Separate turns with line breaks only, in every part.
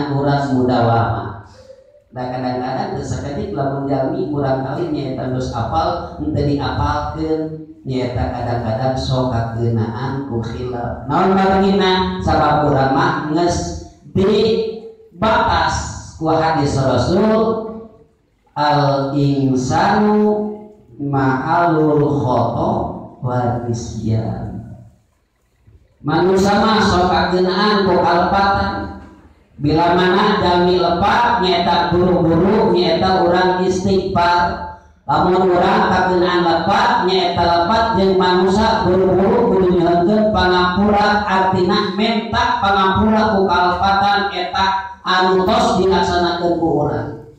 Artina urang mudawamah. Da kadang-kadang teu sakedik lamun jalmi murang kali nyaeta geus apal henteu diapalkeun nyaeta kadang-kadang sok kakeunaan ku khilaf. Naon margina? Sabab urang mah geus dibatas ku hadis Rasul al insanu ma'alul khoto wa nisyan. Manusia mah sok kakeunaan ku kalepatan. Bila mana jalmi lepat nyaeta buru-buru nyaeta urang istighfar. Lamun urang kakeunaan lepat nyaeta lepat jeung manusia buru-buru kudu nyuhunkeun pangampura, artina menta pangampura ku kalepatan eta anu tos dilaksanakeun ku urang.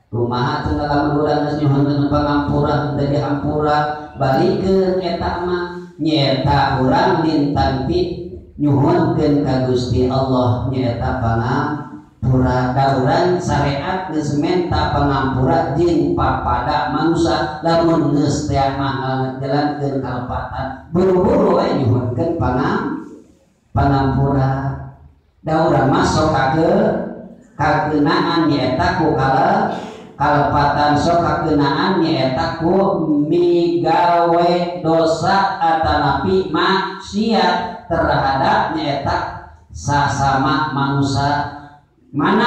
Kumaha cenah lamun urang geus nyuhunkeun pangampura henteu dihampura balikeun eta mah nyaeta urang lintang ti nyuhunkeun ka Gusti Allah nyaeta pangampura. Da urang syariat geus menta pangampura jeung papada manusia lamun geus teh mah jalankeun kalepatan buru-buru we nyuhunkeun pangampura. Da urang mah sok kakeunaan nyaeta ku kalepatan, sok kakeunaan nyaeta ku migawe dosa atanapi maksiat terhadap nyaeta sasama manusia. Mana